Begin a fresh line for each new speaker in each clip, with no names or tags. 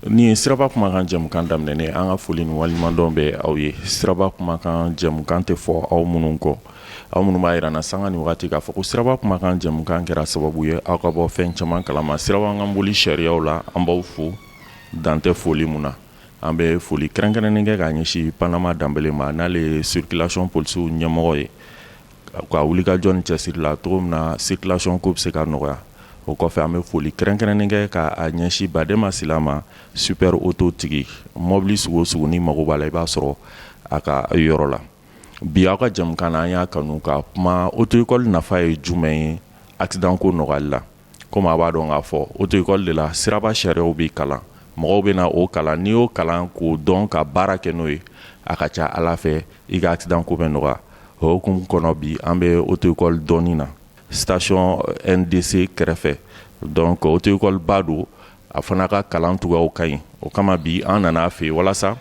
Nin ye Siraba Kumakan jɛmukan daminɛnen, an ka foli ni waleɲumandɔn bɛ aw ye. Siraba Kumakan jɛmukan tɛ fɔ aw minnu kɔ, aw minnu b'a jira na sanga ni waati k'a fɔ ko Siraba Kumakan jɛmukan kɛra sababu ye aw ka bɔ fɛn caman kalama sirabakanboli sariyaw la. An b'aw fo dan tɛ foli mun na. An bɛ foli kɛrɛnkɛrɛnnen kɛ k'a ɲɛsin Panama Danbele ma, n'ale ye circulation polisiw ɲɛmɔgɔ ye, ka wulikajɔ ni cɛsiri la cogo min na circulation ko bɛ se ka nɔgɔya. O kɔfɛ, an bɛ foli kɛrɛnkɛrɛnnen kɛ k'a ɲɛsin Badema Sila ma, super auto tigi. Mɔbili sugu o sugu ni mago b'a la, i b'a sɔrɔ a ka yɔrɔ la. Bi aw ka jɛmukan na, an y'a kanu ka kuma auto école nafa ye jumɛn ye accident ko nɔgɔyali la. Komi a b'a dɔn k'a fɔ auto école de la siraba sariyaw bɛ kalan, mɔgɔw bɛ na o kalan. N'i y'o kalan k'o dɔn ka baara kɛ n'o ye, a ka ca Ala fɛ, i ka accident ko bɛ nɔgɔya. O hukumu kɔnɔ, bi an bɛ auto école dɔɔni na, station NDC kɛrɛfɛ. Donc auto école ba don, a fana ka kalan cogoyaw ka ɲi. O kama bi an nana a fɛ yen walasa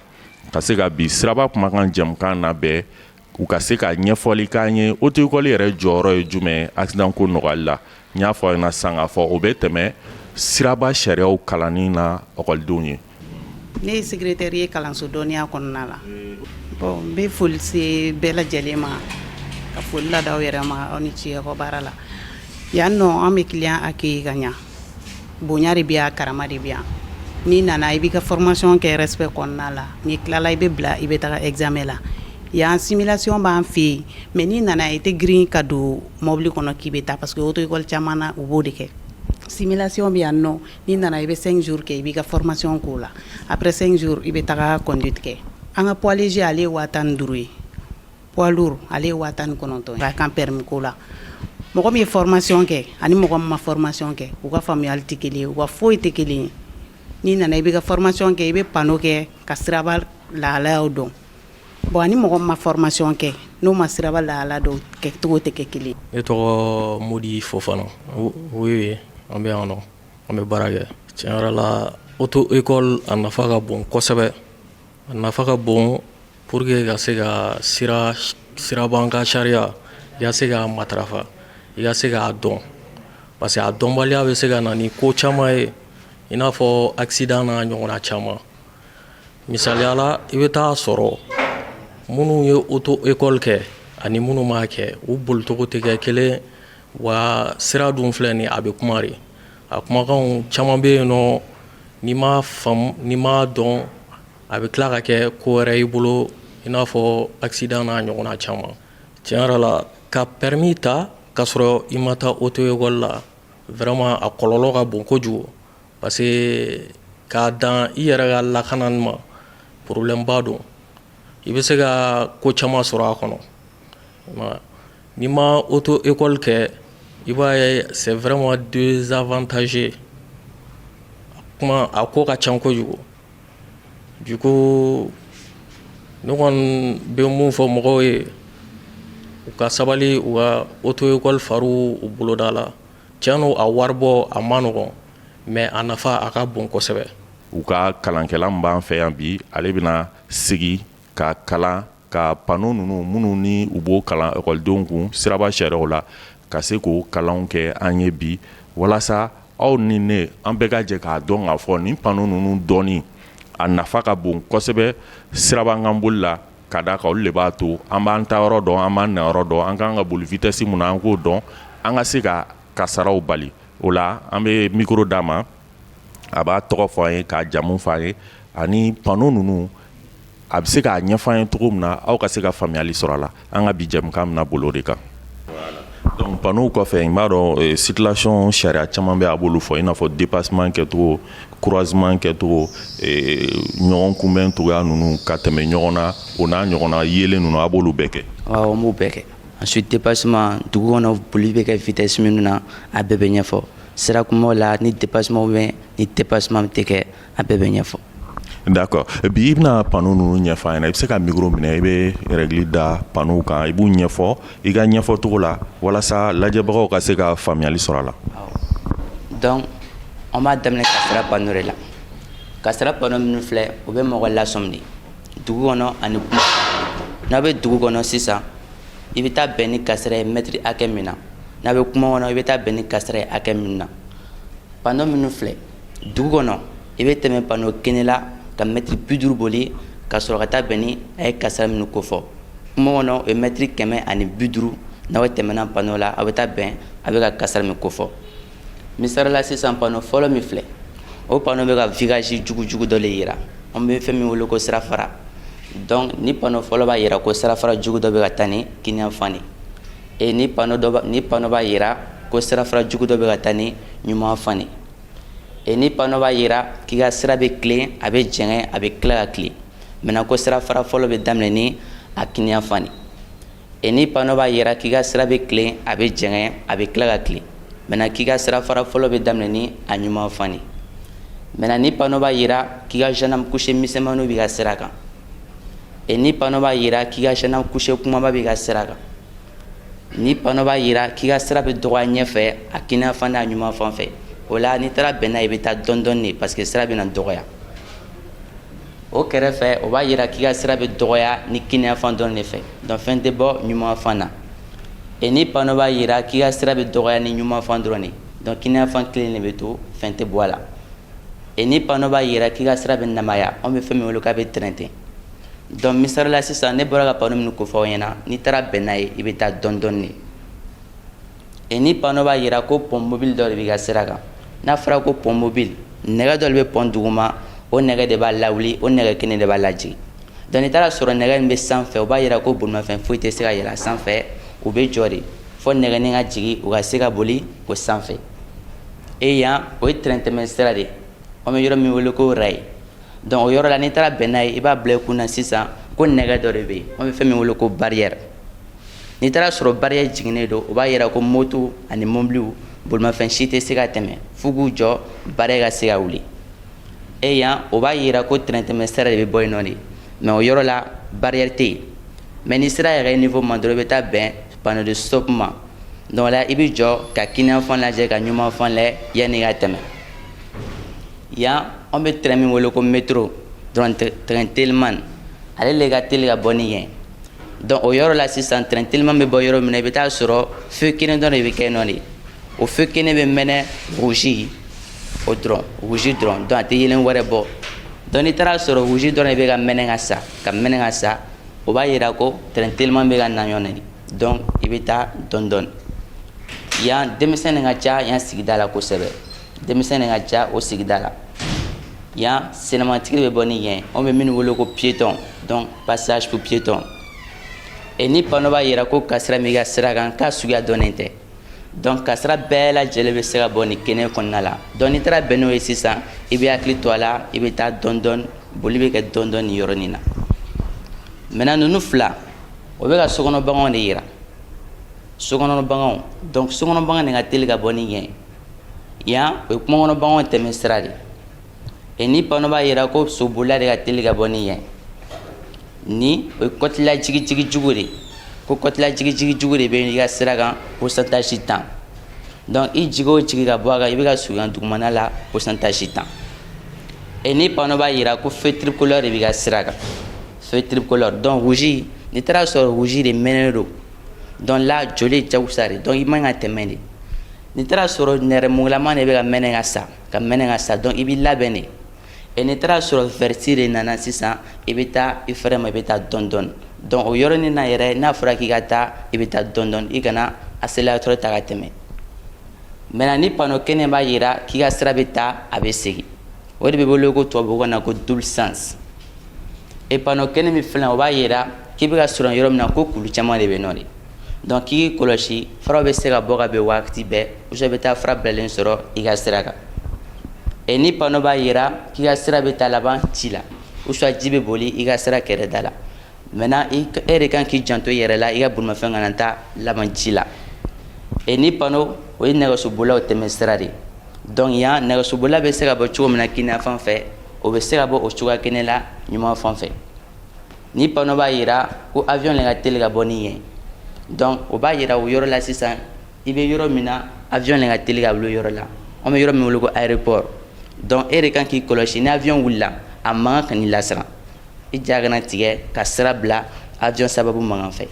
ka se ka bi Siraba Kumakan jɛmukan labɛn, u ka se ka ɲɛfɔli k'an ye auto école yɛrɛ jɔyɔrɔ ye jumɛn accident ko nɔgɔyali la. N y'a fɔ aw ɲɛna sisan k'a fɔ o bɛ tɛmɛ siraba sariyaw kalanni na ekɔlidenw ye.
Ne ye secrétaire ye kalanso dɔnniya kɔnɔna la. Bon, n bɛ foli se bɛɛ lajɛlen ma, ka foli lada aw yɛrɛ ma, aw ni ce aw ka baara la. Yan nɔ, an bɛ client accueillir ka ɲa. Bonya de bɛ yan, karama de bɛ yan. N'i nana, i b'i ka formation kɛ respect kɔnɔna la. N'i tilala, i bɛ bila, i bɛ taga examen la. Yan, simulation b'an fɛ yen, mais n'i nana, i tɛ girin ka don mobili kɔnɔ k'i bɛ taa, parce que auto école caman na, u b'o de kɛ. Simulation bɛ yan nɔ. N'i nana, i bɛ 5 jours kɛ, i b'i ka formation k'o la. Après 5 jours, i bɛ taga conduite kɛ. An ka poids léger, ale ye 15 000 ye. Poids lourd, ale ye 19 000 ye. A kan permis ko la, mɔgɔ min ye formation kɛ ani mɔgɔ min ma formation kɛ, u ka faamuyali tɛ kelen ye, u ka foyi tɛ kelen ye. N'i nana, i b'i ka formation kɛ, i bɛ panneau kɛ ka siraba lahalayaw dɔn. Bon, ani mɔgɔ min ma formation kɛ, n'o ma siraba lahala dɔn, kɛcogo tɛ kɛ kelen ye.
Ne tɔgɔ Modi Fofana. Oui, an bɛ yan nɔ, an bɛ baara kɛ. Tiɲɛ yɛrɛ la, auto école a nafa ka bon kosɛbɛ. A nafa ka bon pour que ka se ka sira siraban ka sariya, i ka se k'a matarafa, i ka se k'a dɔn, parce que a dɔnbaliya bɛ se ka na ni ko caman ye, i n'a fɔ accident n'a ɲɔgɔnna caman. Misaliya la, i bɛ taa sɔrɔ minnu ye auto école kɛ ani minnu m'a kɛ, u bolicogo tɛ kɛ kelen wa. Sira dun filɛ nin, a bɛ kuma de, a kumakanw caman bɛ yen nɔ, n'i m'a faamu, n'i m'a dɔn, a bɛ tila ka kɛ ko wɛrɛ y'i bolo, i n'a fɔ accident n'a ɲɔgɔnna caman. Tiɲɛ yɛrɛ la, ka permis ta k'a sɔrɔ i ma taa auto école la, vraiment a kɔlɔlɔ ka bon kojugu, parce que k'a dan i yɛrɛ ka lakanani ma, problème ba don. I bɛ se ka ko caman sɔrɔ a kɔnɔ. N'i ma auto école kɛ, i b'a ye, c'est vraiment désavantageux. Kuma a ko ka ca kojugu. Du coup, ne kɔni bɛ mun fɔ mɔgɔw ye, u ka sabali, u ka auto école far'u u boloda la. Tiɲɛ don, a wari bɔ a ma nɔgɔn, mais a nafa a ka bon kosɛbɛ.
U ka kalankɛla min b'an fɛ yan bi, ale bɛna sigi ka kalan ka panneau ninnu minnu ni u b'o kalan ekɔlidenw kun siraba sariyaw la, ka se k'o kalanw kɛ an ye bi, walasa aw ni ne, an bɛɛ ka jɛ k'a dɔn k'a fɔ nin panneau ninnu dɔɔni a nafa ka bon kosɛbɛ sirabakan boli la, ka d'a kan olu de b'a to an b'an ta yɔrɔ dɔn, an b'an na yɔrɔ dɔn, an kan ka boli vitesse mun na, an k'o dɔn, an ka se ka kasaraw bali. O la, an bɛ micro d'a ma, a b'a tɔgɔ fɔ an ye, k'a jamu fɔ an ye, ani panneau ninnu a bɛ se k'a ɲɛfɔ an ye cogo min na aw ka se ka faamuyali sɔrɔ a la. An ka bi jɛmukan bɛna boli o de kan. Donc panneau kɔfɛ, n b'a dɔn circulation sariya caman bɛ, a b'olu fɔ, i n'a fɔ dépassement kɛcogo, croisement kɛcogo, ɲɔgɔn kunbɛn cogoya ninnu, ka tɛmɛ ɲɔgɔn na, o n'a ɲɔgɔnna yelen ninnu, a b'olu bɛɛ kɛ.
Awɔ, n b'o bɛɛ kɛ. Ensuite, dépassement, dugu kɔnɔ boli bɛ kɛ vitesse minnu na, a bɛɛ bɛ ɲɛfɔ. Sira kunbaw la, ni dépassement bɛ, ni dépassement tɛ kɛ, a bɛɛ bɛ ɲɛfɔ.
D'accord. Bi i bɛna panneau ninnu ɲɛfɔ an ɲɛna. I bɛ se ka micro minɛ, i bɛ règle da panneau kan, i b'u ɲɛfɔ i ka ɲɛfɔ cogo la, walasa lajɛbagaw ka se ka faamuyali sɔrɔ a la.
Donc an b'a daminɛ kasara panneau de la. Kasara panneau minnu filɛ, o bɛ mɔgɔ lasɔmi de dugu kɔnɔ ani kuma. N'a bɛ dugu kɔnɔ sisan, i bɛ taa bɛn ni kasara ye mètre hakɛ min na. N'a bɛ kuma kɔnɔ, i bɛ taa bɛn ni kasara ye hakɛ min na. Panneau minnu filɛ dugu kɔnɔ. I bɛ tɛmɛ panneau kelen la ka mɛtiri 50 boli ka sɔrɔ ka taa bɛn ni a ye kasara minnu kofɔ kungo kɔnɔ, o ye mɛtiri 150. N'aw tɛmɛna panneau la, aw bɛ taa bɛn a bɛ ka kasara min kofɔ. Misali la sisan, panneau fɔlɔ min filɛ, o panneau bɛ ka virage jugujugu dɔ de yira, an bɛ fɛn min wele ko sirafara. Donc ni panneau fɔlɔ b'a yira ko sirafara jugu dɔ bɛ ka taa ni kiniyanfan de e ni panneau dɔ ni panneau b'a yira ko sirafara jugu dɔ bɛ ka taa ni ɲumanfan de e ni panneau b'a yira k'i ka sira bɛ tilen, a bɛ jɛngɛ, a bɛ tila ka tilen. Maintenant ko sirafara fɔlɔ bɛ daminɛ ni a kiniyanfan de e ni panneau b'a yira k'i ka sira bɛ tilen, a bɛ jɛngɛ, a bɛ tila ka tilen. Maintenant k'i ka sirafara fɔlɔ bɛ daminɛ ni a ɲumanfan de. Maintenant ni panneau b'a yira k'i ka gendarme couché misɛnmaninw b'i ka sira kan e ni panneau b'a yira k'i ka gendarme couché kumaba b'i ka sira kan, ni panneau b'a yira k'i ka sira bɛ dɔgɔya ɲɛfɛ, a kiniyanfan n'a ɲumanfan fɛ, o la n'i taara bɛn n'a ye, i bɛ taa dɔɔni dɔɔni de, parce que sira bɛna dɔgɔya. O kɛrɛfɛ, o b'a yira k'i ka sira bɛ dɔgɔya ni kiniyanfan dɔrɔn de fɛ, donc fɛn tɛ bɔ ɲumanfan na. Et ni panneau b'a yira k'i ka sira bɛ dɔgɔya ni ɲumanfan dɔrɔn de, donc kiniyanfan kelen de bɛ to, fɛn tɛ bɔ a la. Et ni panneau b'a yira k'i ka sira bɛ namaya, anw bɛ fɛn min wele k'a bɛ tɛrɛntɛ. Donc misali la sisan, ne bɔra ka panneau minnu kofɔ aw ɲɛna, n'i taara bɛn n'a ye, i bɛ taa dɔɔni dɔɔni de. Et ni panneau b'a yira ko pont mobile dɔ de b'i ka sira kan, n'a fɔra ko pont mobile, nɛgɛ dɔ de bɛ pont duguma, o nɛgɛ de b'a lawuli, o nɛgɛ kelen de b'a lajigin. Donc n'i taara sɔrɔ nɛgɛ min bɛ sanfɛ, o b'a yira ko bolimafɛn foyi tɛ se ka yɛlɛ a sanfɛ, u bɛ jɔ de fo nɛgɛnin ka jigin, u ka se ka boli o sanfɛ. E yan, o ye train tɛmɛ sira de, an bɛ yɔrɔ min wele ko rail. Donc o yɔrɔ la, n'i taara bɛn n'a ye, i b'a bila i kunna sisan ko nɛgɛ dɔ de bɛ yen, an bɛ fɛn min wele ko barrière. N'i taara sɔrɔ barrière jiginnen don, o b'a yira ko moto ani mobiliw, bolimafɛn si tɛ se ka tɛmɛ f'u k'u jɔ, barrière ka se ka wuli. E yan, o b'a yira ko train tɛmɛ sira de bɛ bɔ yen nɔ de, mais o yɔrɔ la, barrière tɛ yen. Mais ni sira yɛrɛ niveau ma dɔrɔn, i bɛ taa bɛn panneau de stop ma. Donc la, i bɛ jɔ ka kiniyanfan lajɛ, ka ɲumanfan lajɛ yanni i ka tɛmɛ. Yan, an bɛ train min wele ko métro, donc train teliman, ale le ka teli ka bɔ ni yen. Donc o yɔrɔ la sisan, train teliman bɛ bɔ yɔrɔ min na, i bɛ taa sɔrɔ feu kelen dɔrɔn de bɛ kɛ yen nɔ de. O feu kelen bɛ mɛnɛ rouge, o dɔrɔn, rouge dɔrɔn, donc a tɛ yelen wɛrɛ bɔ. Donc n'i taara sɔrɔ rouge dɔrɔn de bɛ ka mɛnɛ ka sa, ka mɛnɛ ka sa, o b'a yira ko train teliman bɛ ka na ɲɔgɔn na de, donc i bɛ taa dɔɔni dɔɔni. Yan, denmisɛnnin ka ca yan sigida la kosɛbɛ, denmisɛnnin ka ca o sigida la. Yan, sennamatigi bɛ bɔ ni yen, anw bɛ minnu wele ko piéton, donc passage pour piéton. Et ni panneau b'a yira ko kasara b'i ka sira kan, k'a suguya dɔnnen tɛ, donc kasara bɛɛ lajɛlen bɛ se ka bɔ nin kɛnɛ kɔnɔna la. Donc n'i taara bɛn n'o ye sisan, i bɛ hakili to a la, i bɛ taa dɔɔni dɔɔni, boli bɛ kɛ dɔɔni dɔɔni nin yɔrɔnin na. Maintenant ninnu fila, o bɛ ka sokɔnɔ baganw de yira, sokɔnɔ baganw. Donc sokɔnɔ bagan de ka teli ka bɔ ni yen. Yan, o ye kungokɔnɔ baganw tɛmɛ sira de. Et ni panneau b'a yira ko sobolila de ka teli ka bɔ ni yen, ni o ye kɔtila jigijigi jugu de, ko kɔtila jigijigi jugu de bɛ i ka sira kan, pourcentage 10. Donc i jigi o jigi ka bɔ a kan, i bɛ ka surunya dugumana la, pourcentage 10. Et ni panneau b'a yira ko feu tricolore de b'i ka sira kan, feu tricolore, donc rouge, n'i taara sɔrɔ rouge de mɛnɛnen don, donc là joli ye jagosa de, donc i man ka tɛmɛ de. N'i taara sɔrɔ nɛrɛmugulama de bɛ ka mɛnɛ ka sa, ka mɛnɛ ka sa, donc i b'i labɛn de. Et n'i taara sɔrɔ vert de nana sisan, i bɛ taa i fɛrɛ ma, i bɛ taa dɔɔni dɔɔni. Donc o yɔrɔnin na yɛrɛ, n'a fɔra k'i ka taa, i bɛ taa dɔɔni dɔɔni, i kana accélérateur ta ka tɛmɛ. Maintenant ni panneau kelen b'a yira k'i ka sira bɛ taa, a bɛ segin, o de bɛ wele ko tubabukan na ko double sens. Et panneau kelen min filɛ, o b'a yira k'i bɛ ka surunya yɔrɔ min na, ko kulu caman de bɛ nɔ de. Donc k'i k'i kɔlɔsi, faraw bɛ se ka bɔ ka bɛn waati bɛɛ, ou soit i bɛ taa fara bilalen sɔrɔ i ka sira kan. Et ni panneau b'a yira k'i ka sira bɛ taa laban ci la, ou soit ji bɛ boli i ka sira kɛrɛda la, maintenant e de kan k'i janto i yɛrɛ la, i ka bolimafɛn kana taa laban ji la. Et ni panneau, o ye nɛgɛsobolilaw tɛmɛ sira de. Donc yan, nɛgɛsobolila bɛ se ka bɔ cogo min na kiniyan fɛ, o bɛ se ka bɔ o cogoya kelen la ɲuman fan fɛ. Ni panneau b'a yira ko avion le ka teli ka bɔ ni yen, donc o b'a yira o yɔrɔ la sisan, i bɛ yɔrɔ min na, avion le ka teli ka wuli o yɔrɔ la, an bɛ yɔrɔ min wele ko aéroport. Donc e de kan k'i kɔlɔsi, ni avion wulila, a man kan ka n'i lasiran, i ja kana tigɛ ka sira bila avion sababu mankan fɛ.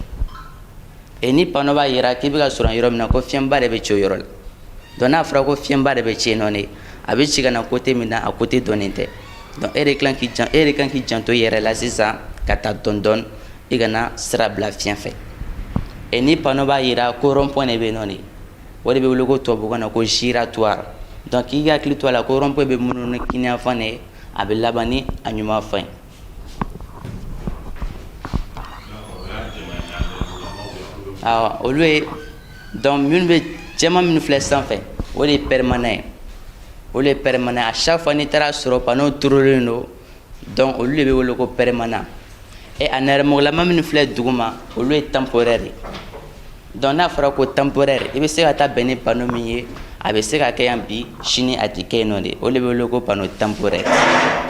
Et ni panneau b'a yira k'i bɛ ka surunya yɔrɔ min na, ko fiɲɛba de bɛ ci o yɔrɔ la, donc n'a fɔra ko fiɲɛba de bɛ ci yen nɔ de, A bɛ ci ka na côté min na, a côté dɔnnen tɛ. Donc e de kan k'i janto i yɛrɛ la sisan ka taa dɔɔni dɔɔni, i kana sira bila fiɲɛ fɛ. Et ni panneau b'a yira ko rond point de bɛ yen nɔ de, o de bɛ wele ko tubabukan na ko giratoire. Donc k'i hakili to a la ko rond point bɛ munumunu kiniyanfan de ye, a bɛ laban ni a ɲuman fan ye. Awɔ, olu ye. Donc minnu bɛ jɛman minnu filɛ sanfɛ, o de ye permanent ye, o de ye permanent. À chaque fois n'i taara sɔrɔ panneau turulen don, donc olu de bɛ wele ko permanent. Et a nɛrɛmugulama minnu filɛ duguma, olu ye temporaire ye. Donc n'a fɔra ko temporaire, i bɛ se ka taa bɛn ni panneau min ye, a bɛ se ka kɛ yan bi, sini a tɛ kɛ yen nɔ de. O de bɛ wele ko panneau temporaire.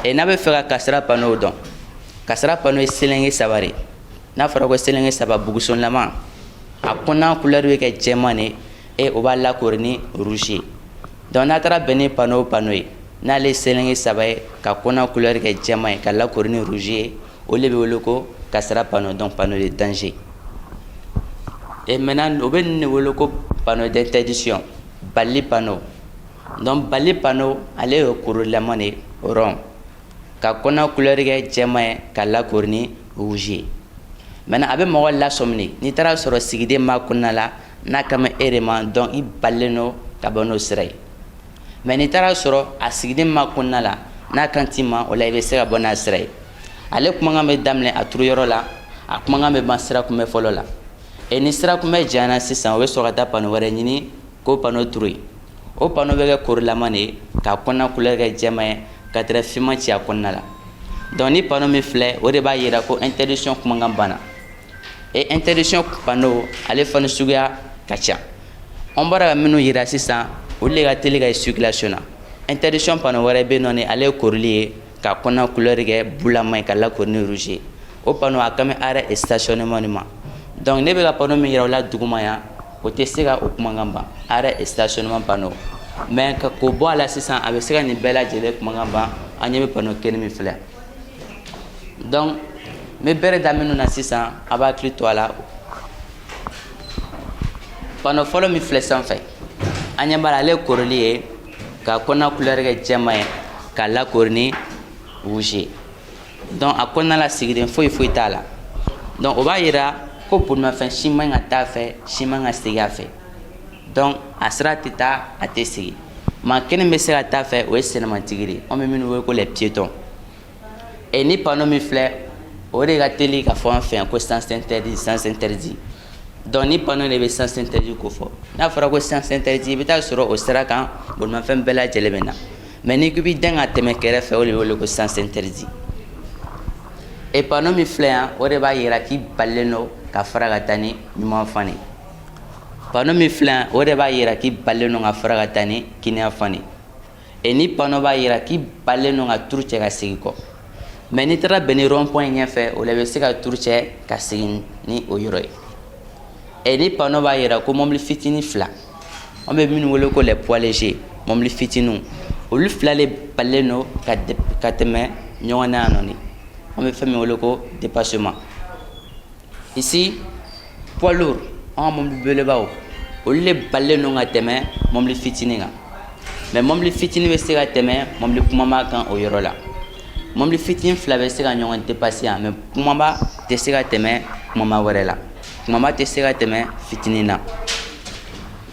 Et n'a bɛ fɛ ka kasara panneau dɔn, kasara panneau ye selenge saba de ye. N'a fɔra ko selenge saba, bugusonlama, a kɔnɔna couleur bɛ kɛ jɛman de et o b'a lakori ni rouge ye. Donc n'a taara bɛn ni panneau o panneau ye, n'ale ye selenge saba ye ka kɔnɔna couleur kɛ jɛman ye ka lakori ni rouge ye, o de bɛ wele ko kasara panneau, donc panneau de danger. Et maintenant, o bɛ nin de wele ko panneau d'interdiction, bali panneau. Donc bali panneau, ale ye korilama de ye, rond, ka kɔnɔna couleur kɛ jɛman ye ka lakori ni rouge ye. Maintenant, a bɛ mɔgɔ lasɔmi de. N'i taara sɔrɔ sigiden b'a kɔnɔna la, n'a kan bɛ e de ma, donc i balilen don ka bɔ n'o sira ye. Mais n'i taara sɔrɔ a sigiden b'a kɔnɔna la, n'a kan t'i ma, o la i bɛ se ka bɔ n'a sira ye. Ale kumakan bɛ daminɛ a turu yɔrɔ la, a kumakan bɛ ban sira kunbɛ fɔlɔ la. Et ni sira kunbɛ janyana sisan, o bɛ sɔrɔ ka taa panneau wɛrɛ ɲini k'o panneau turu yen. O panneau bɛ kɛ korilama de ye k'a kɔnɔna couleur kɛ jɛman ye ka tɛrɛ finman ci a kɔnɔna la. Donc ni panneau min filɛ, o de b'a yira ko interdiction kumakan banna. Et interdiction panneau, ale fana suguya ka ca. An bɔra ka minnu yira sisan, olu de ka teli ka ye circulation na. Interdiction panneau wɛrɛ bɛ yen nɔ, ni ale ye korili ye ka kɔnɔna couleur kɛ bulama ye ka lakori ni rouge ye. O panneau, a kan bɛ arrêt et stationnement de ma. Donc ne bɛ ka panneau min yira o la duguma yan, o tɛ se ka o kumakan ban, arrêt et stationnement panneau. Mais ka k'o bɔ a la sisan, a bɛ se ka nin bɛɛ lajɛlen kumakan ban. An ɲɛ bɛ panneau kelen min filɛ. Donc n bɛ bɛrɛ da minnu na sisan, a b'a hakili to a la. Panneau fɔlɔ min filɛ sanfɛ, an ɲɛ b'a la, ale ye korili ye ka kɔnɔna couleur kɛ jɛman ye ka lakori ni rouge ye. Donc a kɔnɔna la, sigiden foyi foyi t'a la. Donc o b'a yira ko bolimafɛn si man ka taa a fɛ, si man ka segin a fɛ. Donc a sira tɛ taa, a tɛ segin. Maa kelen bɛ se ka taa fɛ, o ye sennamatigi de ye, an bɛ minnu wele ko les piétons. Et ni panneau min filɛ, o de ka teli ka fɔ an fɛ yan ko sens interdit, sens interdit. Donc ni panneau de bɛ sens interdit ko fɔ. N'a fɔra ko sens interdit, i bɛ taa sɔrɔ o sira kan bolimafɛn bɛɛ lajɛlen bɛ na. Mais n'i ko i b'i den ka tɛmɛ kɛrɛfɛ, o de bɛ wele ko sens interdit. Et panneau min filɛ yan, o de b'a yira k'i balilen don ka fara ka taa ni ɲuman fan ye. Panneau min filɛ yan, o de b'a yira k'i balilen don ka fara ka taa ni kiniyan fan ye. Et ni panneau b'a yira k'i balilen don ka turu cɛ ka segin kɔ. Mais n'i taara bɛn ni rond point ɲɛfɛ, o la i bɛ se ka turu cɛ ka segin ni o yɔrɔ ye. Et ni panneau b'a yira ko mobili fitinin fila, an bɛ minnu wele ko les poids légers, mobili fitininw, olu fila de balilen don ka tɛmɛ ɲɔgɔn na yan nɔ de. An bɛ fɛn min wele ko dépassement. Ici, poids lourd, an ka mobili belebelebaw, olu de balilen don ka tɛmɛ mobili fitinin kan. Mais mobili fitinin bɛ se ka tɛmɛ mobili kumaba kan o yɔrɔ la. Mobili fitinin fila bɛ se ka ɲɔgɔn dépasser yan, mais kumaba tɛ se ka tɛmɛ kumaba wɛrɛ la, kumaba tɛ se ka tɛmɛ fitinin na.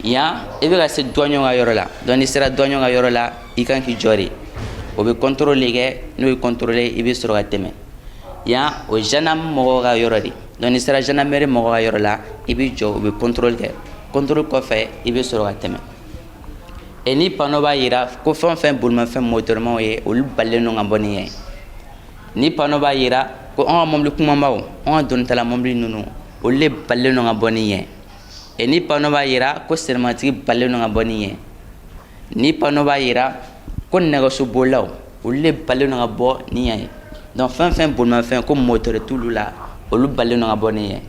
Yan, i bɛ ka se douanier ka yɔrɔ la. Donc n'i sera douanier ka yɔrɔ la, i kan k'i jɔ de, o bɛ contrôle kɛ. N'o ye contrôle, i bɛ sɔrɔ ka tɛmɛ. Yan, o ye gendarme mɔgɔw ka yɔrɔ de. Donc n'i sera gendarmerie mɔgɔw ka yɔrɔ la, i b'i jɔ, u bɛ contrôle kɛ. Contrôle kɔfɛ, i bɛ sɔrɔ ka tɛmɛ. Et ni panneau b'a yira ko fɛn o fɛn bolimafɛn moteur ye, olu balilen don ka bɔ ni yan ye. Ni panneau b'a yira ko an ka mobili kumabaw, an ka donitala mobili ninnu, olu de balilen don ka bɔ ni yan ye. Et ni panneau b'a yira ko sennamatigi balilen don ka bɔ ni yan ye. Ni panneau b'a yira ko nɛgɛsobolilaw, olu de balilen don ka bɔ ni yan ye. Donc fɛn fɛn bolimafɛn ko moteur t'olu la, olu balilen don ka bɔ ni yan ye.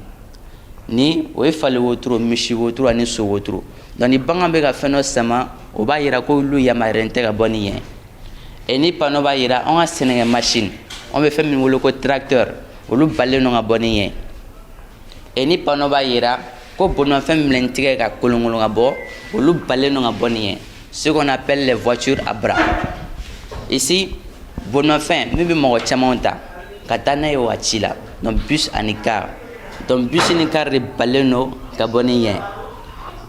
Ni o ye fali wotoro, misi wotoro ani so wotoro. Donc ni bagan bɛ ka fɛn dɔ sama, o b'a yira ko olu yamaruyalen tɛ ka bɔ ni yan ye. Et ni panneau b'a yira an ka sɛnɛkɛ machine, an bɛ fɛn min wele ko tracteur, olu balilen don ka bɔ ni yan ye. Et ni panneau b'a yira ko bolimafɛn minɛn tigɛ ka kolonkolon ka bɔ, olu balilen don ka bɔ ni yan ye. Ce qu'on appelle les voitures à bras. Ici, bolimafɛn min bɛ mɔgɔ caman ta ka taa n'a ye o ci la, donc bus ani car. Donc bus ni car de balilen don ka bɔ ni yen.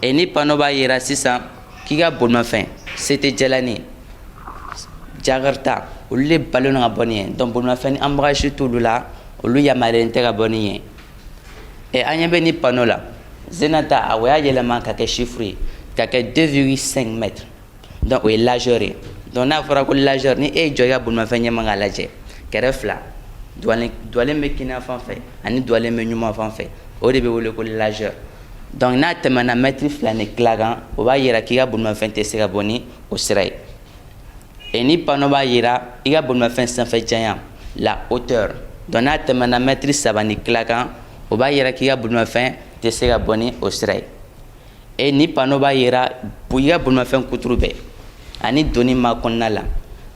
Et ni panneau b'a yira sisan k'i ka bolimafɛn CT Jalani, Jakarta, olu de balilen don ka bɔ ni yen. Donc bolimafɛn ni embrayage t'olu la, olu yamaruyalen tɛ ka bɔ ni yen. Et an ɲɛ bɛ ni panneau la, Zenata a o y'a yɛlɛma ka kɛ chiffre ye, ka kɛ 2,5 mètres. Donc o ye largeur ye. Donc n'a fɔra ko largeur, ni e ye jɔ i ka bolimafɛn ɲɛma k'a lajɛ, kɛrɛ fila duwalen bɛ kinin fan fɛ ani duwalen bɛ ɲuman fan fɛ, o de bɛ wele ko largeur. Donc n'a tɛmɛna mɛtiri 2 ni tila kan, o b'a yira k'i ka bolimafɛn tɛ se ka bɔ ni o sira ye. Et ni panneau b'a yira i ka bolimafɛn sanfɛ janya, la hauteur. Donc n'a tɛmɛna mɛtiri 3 ni tila kan, o b'a yira k'i ka bolimafɛn tɛ se ka bɔ ni o sira ye. Et ni panneau b'a yira i ka bolimafɛn kuturu bɛɛ ani doni ma kɔnɔna la,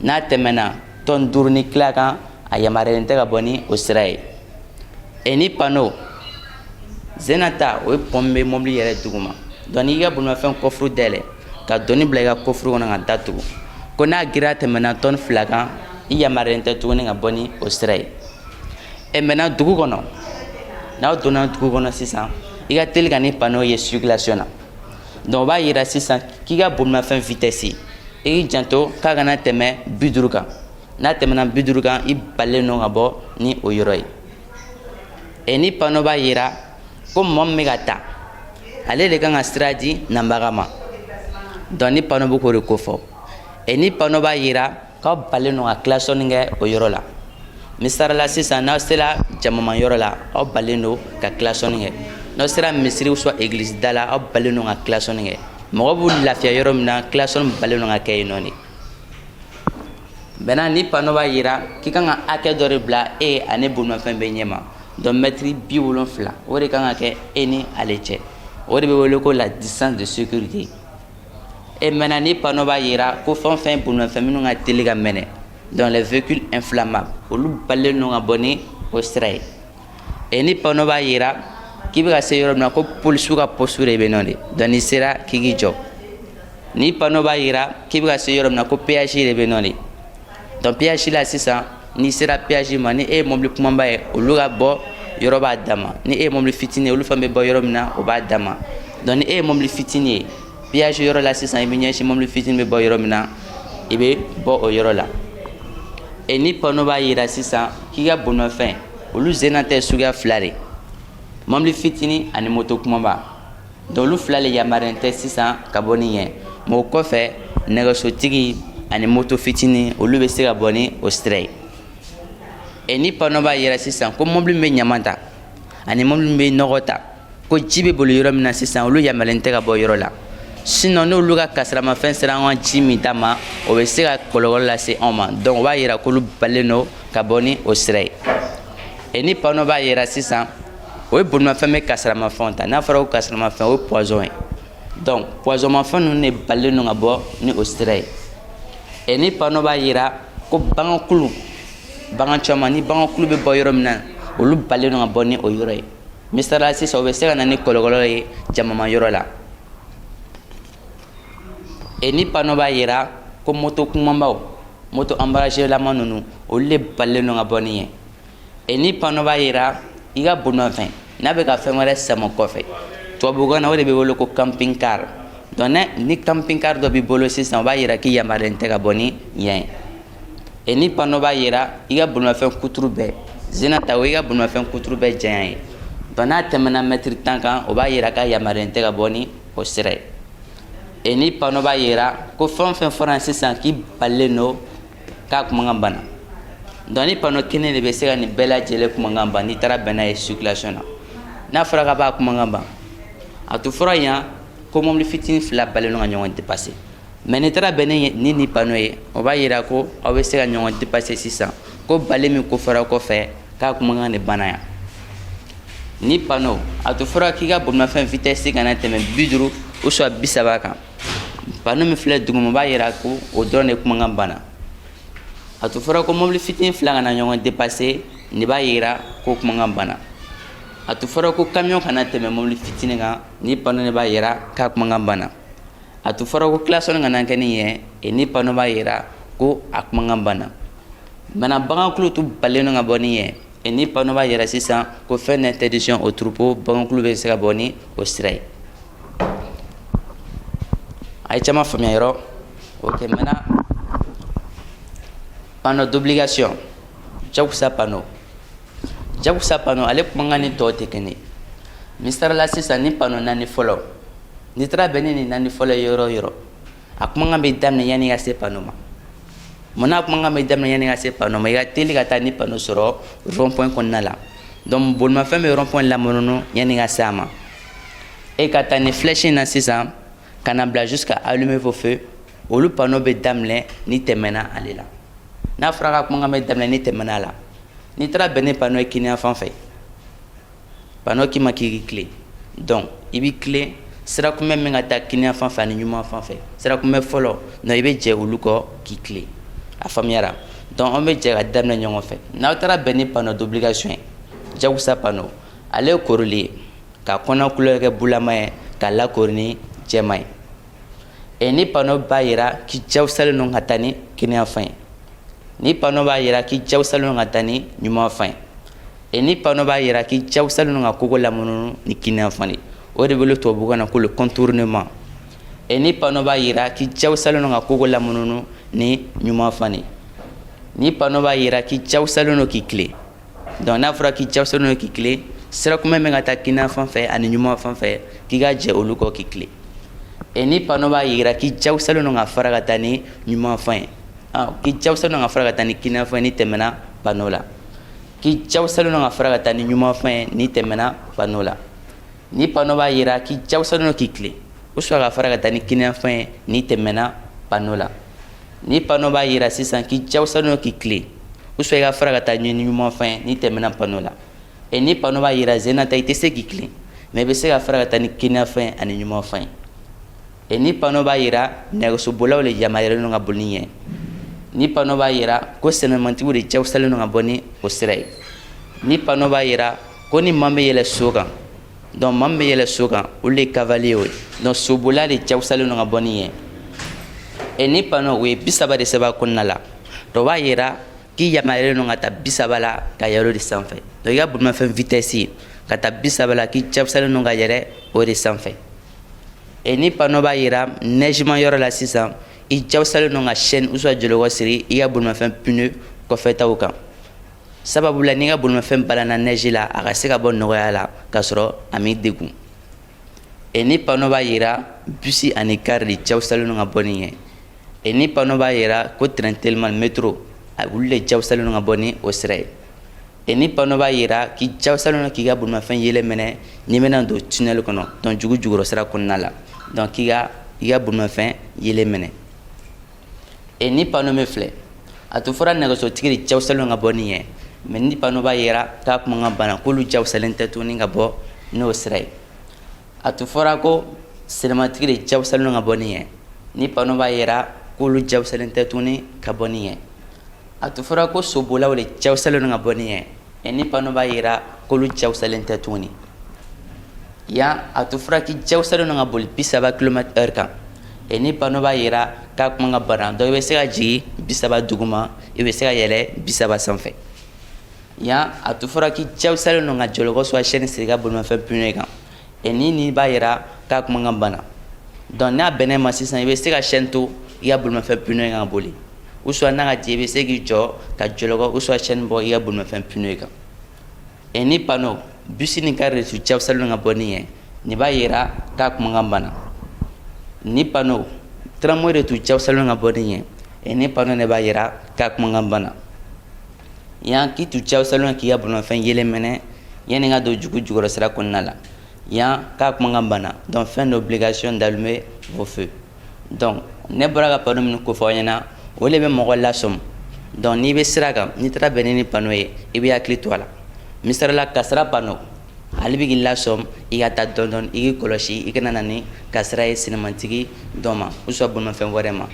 n'a tɛmɛna tonne 5 ni tila kan, a yamaruyalen tɛ ka bɔ ni o sira ye. Et ni panneau Zenata, o ye pont min bɛ mobili yɛrɛ duguma. Donc n'i ka bolimafɛn coffre dayɛlɛ ka doni bila i ka coffre kɔnɔ ka datugu, ko n'a girinya tɛmɛna tonne 2 kan, i yamaruyalen tɛ tuguni ka bɔ ni o sira ye. Et maintenant, dugu kɔnɔ, n'aw donna dugu kɔnɔ sisan, i ka teli ka ni panneau ye circulation na. Donc o b'a yira sisan k'i ka bolimafɛn vitesse, i k'i janto k'a kana tɛmɛ 50 kan. N'a tɛmɛna 50 kan, i balilen don ka bɔ ni o yɔrɔ ye. Et ni panneau b'a yira ko mɔgɔ min bɛ ka taa, ale de kan ka sira di nabaga ma. Donc ni panneau bɛ k'o de kofɔ. Et ni panneau b'a yira k'aw balilen don ka klaxon kɛ o yɔrɔ la. Misali la sisan, n'aw sera jamama yɔrɔ la, aw balilen don ka klaxon kɛ. N'aw sera misiri soit église da la, aw balilen don ka klaxon kɛ. Mɔgɔ b'u lafiya yɔrɔ min na, klaxon balilen don ka kɛ yen nɔ de. Maintenant, ni panneau b'a yira k'i kan ka hakɛ dɔ de bila e ani bolimafɛn bɛ ɲɛma, donc mɛtiri 70, o de kan ka kɛ e ni ale cɛ, o de bɛ wele ko la distance de sécurité. Et maintenant, ni panneau b'a yira ko fɛn o fɛn bolimafɛn minnu ka teli ka mɛnɛ, donc les véhicules inflammables, olu balilen don ka bɔ ni o sira ye. Et ni panneau b'a yira k'i bɛ ka se yɔrɔ min na, ko polisiw ka poste de bɛ yen nɔ de, donc n'i sera k'i k'i jɔ. Ni panneau b'a yira k'i bɛ ka se yɔrɔ min na, ko péage de bɛ yen nɔ de, donc péage la sisan, n'i sera péage ma, ni e ye mobili kumaba ye, olu ka bɔ yɔrɔ b'a dama. Ni e ye mobili fitinin ye, olu fana bɛ bɔ yɔrɔ min na, o b'a dama. Donc ni e ye mobili fitinin ye péage yɔrɔ la sisan, i bɛ ɲɛsin mobili fitinin bɛ bɔ yɔrɔ min na, i bɛ bɔ o yɔrɔ la. Et ni panneau b'a yira sisan k'i ka bolimafɛn, olu zenna tɛ suguya fila de, mobili fitinin ani moto kumaba. Donc olu fila le yamaruyalen tɛ sisan ka bɔ ni yen. Mais o kɔfɛ, nɛgɛsotigi ani moto fitinin, olu bɛ se ka bɔ ni o sira ye. Et ni panneau b'a yira sisan ko mobili min bɛ ɲaman ta ani mobili min bɛ nɔgɔ ta, ko ji bɛ boli yɔrɔ min na sisan, olu yamaruyalen tɛ ka bɔ yɔrɔ la. Sinon n'olu ka kasaramafɛn sera an ka ji min ta ma, o bɛ se ka kɔlɔlɔ lase anw ma. Donc o b'a yira k'olu balilen don ka bɔ ni o sira ye. Et ni panneau b'a yira sisan, o ye bolimafɛn bɛ kasaramafɛnw ta. N'a fɔra ko kasaramafɛn, o ye poison ye. Donc poisonmafɛn ninnu de balilen don ka bɔ ni o sira ye. Et ni panneau b'a yira ko bagankulu, bagan caman, ni bagankulu bɛ bɔ yɔrɔ min na, olu balilen don ka bɔ ni o yɔrɔ ye. Misali la sisan, o bɛ se ka na ni kɔlɔlɔ ye jamama yɔrɔ la. Et ni panneau b'a yira ko moto kumabaw, moto embrayage lama ninnu, olu de balilen don ka bɔ ni ye. Et ni panneau b'a yira i ka bolimafɛn n'a bɛ ka fɛn wɛrɛ sama kɔfɛ, tubabukan na o de bɛ wele ko camping car. Donc ni camping car dɔ b'i bolo sisan, o b'a yira k'i yamaruyalen tɛ ka bɔ ni yen ye. Et ni panneau b'a yira i ka bolimafɛn kuturu bɛɛ zenata, o y'i ka bolimafɛn kuturu bɛɛ janya ye. Donc n'a tɛmɛna mɛtiri 10 kan, o b'a yira k'a yamaruyalen tɛ ka bɔ ni o sira ye. Et ni panneau b'a yira ko fɛn o fɛn fɔra sisan k'i balilen don k'a kumakan banna. Donc ni panneau kelen de bɛ se ka nin bɛɛ lajɛlen kumakan ban n'i taara bɛn n'a ye circulation na. N'a fɔra k'a b'a kumakan ban, a tun fɔra yan ko mobili fitinin fila balilen don ka ɲɔgɔn dépasser. Mais n'i taara bɛn ni panneau ye, o b'a yira ko aw bɛ se ka ɲɔgɔn dépasser sisan, ko bali min ko fɔra kɔfɛ k'a kumakan de banna yan. Ni panneau a tun fɔra k'i ka bolimafɛn vitesse kana tɛmɛ 50 ou soit 30 kan, panneau min filɛ duguma b'a yira ko o dɔrɔn de kumakan banna. A tun fɔra ko mobili fitinin fila kana ɲɔgɔn dépasser, nin b'a yira ko kumakan banna. A tun fɔra ko camion kana tɛmɛ mobili fitinin kan, ni panneau de b'a yira k'a kumakan banna. A tun fɔra ko klaxon kana kɛ nin ye, et ni panneau b'a yira ko a kumakan banna. Maintenant, bagankulu tun balen don ka bɔ ni ye, et ni panneau b'a yira sisan ko fin d'interdiction au troupeau, bagankulu bɛ se ka bɔ ni o sira ye. A ye caman faamuya yɔrɔ? Ok, maintenant, panneau d'obligation, jakusa panneau. Jakusa panneau, ale kumakan ni tɔw tɛ kelen ye. Misali la sisan, ni panneau naani fɔlɔ, n'i taara bɛn ni nin naani fɔlɔ ye yɔrɔ o yɔrɔ, a kumakan bɛ daminɛ yanni i ka se panneau ma. Mun na kumakan bɛ daminɛ yanni i ka se panneau ma? I ka teli ka taa ni panneau sɔrɔ rond point kɔnɔna la. Donc bolimafɛn bɛ rond point lamunumunu yanni i ka se a ma. E ka taa ni flèche in na sisan ka na bila jusqu'à allumer vos feux, olu panneau bɛ daminɛ ni tɛmɛna ale la. N'a fɔra ka kumakan bɛ daminɛ ni tɛmɛna a la, n'i taara bɛn ni panneau ye kiniyan fan fɛ, panneau k'i ma k'i k'i tilen, donc i b'i tilen sira kunbɛn min ka taa kiniyan fan fɛ ani ɲuman fan fɛ, sira kunbɛn fɔlɔ, donc i bɛ jɛ olu kɔ k'i tilen. A faamuyara? Donc an bɛ jɛ ka daminɛ ɲɔgɔn fɛ. N'aw taara bɛn ni panneau d'obligation ye, jakusa panneau, ale ye koroli ye ka kɔnɔ couleur kɛ bulama ye, ka lakori ni jɛman ye. Et ni panneau b'a yira k'i jakusalen don ka taa ni kiniyan fan ye, ni panneau b'a yira k'i jakusalen don ka taa ni ɲuman fan ye, et ni panneau b'a yira k'i jakusalen don ka kogo lamunumunu ni kiniyan fan ye, o de bɛ wele tubabukan na ko le contournement. Et ni panneau b'a yira k'i jakusalen don ka kogo lamunumunu ni ɲuman fan ye, ni panneau b'a yira k'i jakusalen don k'i tilen. Donc n'a fɔra k'i jakusalen don k'i tilen, sira kunbɛn bɛ ka taa kiniyan fan fɛ ani ɲuman fan fɛ, k'i ka jɛ olu kɔ k'i tilen. Et ni panneau b'a yira k'i jakusalen don ka fara ka taa ni ɲuman fan ye, k'i jakusalen don ka fara ka taa ni kiniyan fan ye ni tɛmɛna panneau la, k'i jakusalen don ka fara ka taa ni ɲuman fan ye ni tɛmɛna panneau la, ni panneau b'a yira k'i jakusalen don k'i tilen ou soit ka fara ka taa ni kiniyan fan ye ni tɛmɛna panneau la, ni panneau b'a yira sisan k'i jakusalen don k'i tilen ou soit i ka fara ka taa ni ɲuman fan ye ni tɛmɛna panneau la, et ni panneau b'a yira zenata i tɛ se k'i tilen, mais i bɛ se ka fara ka taa ni kiniyan fan ye ani ɲuman fan ye, et ni panneau b'a yira nɛgɛsobolilaw le yamaruyalen don ka boli ni ɲɛ, ni panneau b'a yira ko sɛnɛmantigiw de jakusalen don ka bɔ ni o sira ye, ni panneau b'a yira ko ni maa bɛ yɛlɛ so kan, donc maa min bɛ yɛlɛ so kan, olu de ye cavalier ye, donc sobolila de jakusalen don ka bɔ ni ɲɛ. Et ni panneau o ye 30 de sɛbɛn a kɔnɔna la, donc o b'a yira k'i yamaruyalen don ka taa 30 la ka yɛlɛ o de sanfɛ. Donc i ka bolimafɛn vitesse ka taa 30 la, k'i jakusalen don ka yɛlɛ o de sanfɛ. Et ni panneau b'a yira neigement yɔrɔ la sisan, i jakusalen don ka chaîne ou soit jɔlɔkɔ siri i ka bolimafɛn pneu kɔfɛtaw kan, sababu la n'i ka bolimafɛn balana neige la, a ka se ka bɔ nɔgɔya la k'a sɔrɔ a m'i degun. Et ni panneau b'a yira bus ani car de jakusalen don ka bɔ ni ɲɛ, et ni panneau b'a yira ko train teliman, métro, olu de jakusalen don ka bɔ ni o sira ye, et ni panneau b'a yira k'i jakusalen don k'i ka bolimafɛn yelen minɛ n'i bɛna don tunnel kɔnɔ, donc dugu jukɔrɔ sira kɔnɔna la, donc k'i ka i ka bolimafɛn yelen minɛ. Et ni panneau min filɛ, a tun fɔra nɛgɛsotigi de jakusalen don ka bɔ ni ɲɛ, mais ni panneau b'a yira k'a kumakan banna, k'olu jakusalen tɛ tuguni ka bɔ n'o sira ye. A tun fɔra ko sɛnɛmatigi de jakusalen don ka bɔ ni ɲɛ, ni panneau b'a yira k'olu jakusalen tɛ tuguni ka bɔ ni ɲɛ. A tun fɔra ko sobolaw de jakusalen don ka bɔ ni ɲɛ, et ni panneau b'a yira k'olu jakusalen tɛ tuguni. Yan, a tun fɔra k'i jakusalen don ka boli 30 kilomètre heure kan, et ni panneau b'a yira k'a kuma ka bana, donc i bɛ se ka jigin 30 duguma, i bɛ se ka yɛlɛ 30 sanfɛ. Yan, a tun fɔra k'i jakusalen don ka jɔlɔkɔ soit chaîne siri i ka bolimafɛn pneu kan, et ni b'a yira k'a kuma ka bana, donc n'a bɛnna ma sisan, i bɛ se ka chaîne to i ka bolimafɛn pneu kan ka boli, ou soit n'a ka di i bɛ se k'i jɔ ka jɔlɔkɔ ou soit chaîne bɔ i ka bolimafɛn pneu kan. Et ni panneau bus ni car de tun jakusalen don ka bɔ ni ɲɛ, nin b'a yira k'a kumakan banna. Ni panneau tramway de tun jakusalen don ka bɔ ni ɲɛ, et ni panneau de b'a yira k'a kumakan banna. Yan, k'i tun jakusalen don k'i ka bolimafɛn yelen minɛ yanni ka don dugu jukɔrɔ sira kɔnɔna la, yan k'a kumakan banna, donc fin d'obligation d'allumer vos feux. Donc ne bɔra ka panneau minnu kofɔ aw ɲɛna, o de bɛ mɔgɔ lasɔmi. Donc n'i bɛ sira kan, n'i taara bɛn ni panneau ye, i bɛ hakili to a la. Misali la, kasara panneau, ale bɛ k'i lasɔm i ka taa dɔɔni dɔɔni, i k'i kɔlɔsi i kana na ni kasara ye sinamantigi dɔ ma ou soit bolimafɛn wɛrɛ ma.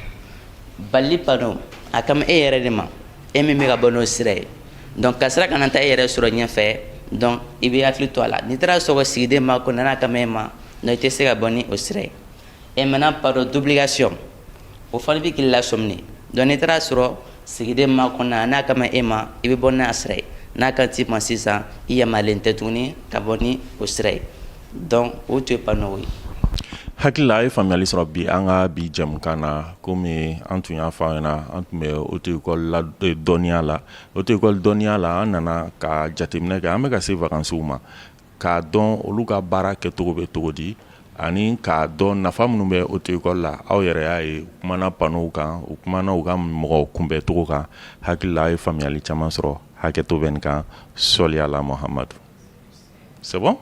Bali panneau, a kama e yɛrɛ de ma, e min bɛ ka bɔ n'o sira ye, donc kasara kana taa e yɛrɛ sɔrɔ ɲɛfɛ. Donc i bɛ hakili to a la, n'i taara sɔrɔ sigiden ma ko nana kama e ma, donc i tɛ se ka bɔ ni o sira ye. Et maintenant, panneau d'obligation, o fana bɛ k'i lasɔmi de. Donc n'i taara sɔrɔ sigiden ma kɔnɔ, n'a kama e ma, i bɛ bɔ n'a sira ye. N'a kan t'i ma sisan, i yamaruyalen tɛ tuguni ka bɔ ni o sira ye. Donc o tun ye panneau ye.
Hakili la, a ye faamuyali sɔrɔ bi an ka bi jɛmukan na. Komi an tun y'a fɔ aw ɲɛna, an tun bɛ auto école la dɔnniya la. Auto école dɔnniya la, an nana ka jateminɛ kɛ, an bɛ ka se vacances ma, k'a dɔn olu ka baara kɛcogo bɛ cogo di, ani k'a dɔn nafa minnu bɛ auto école la. Aw yɛrɛ y'a ye, u kumana panneau kan, u kumana u ka mɔgɔ kunbɛncogo kan. Hakili la, a ye faamuyali caman sɔrɔ. Hakɛto bɛ nin kan. Sɔli ala Muhamadu. C'est bon.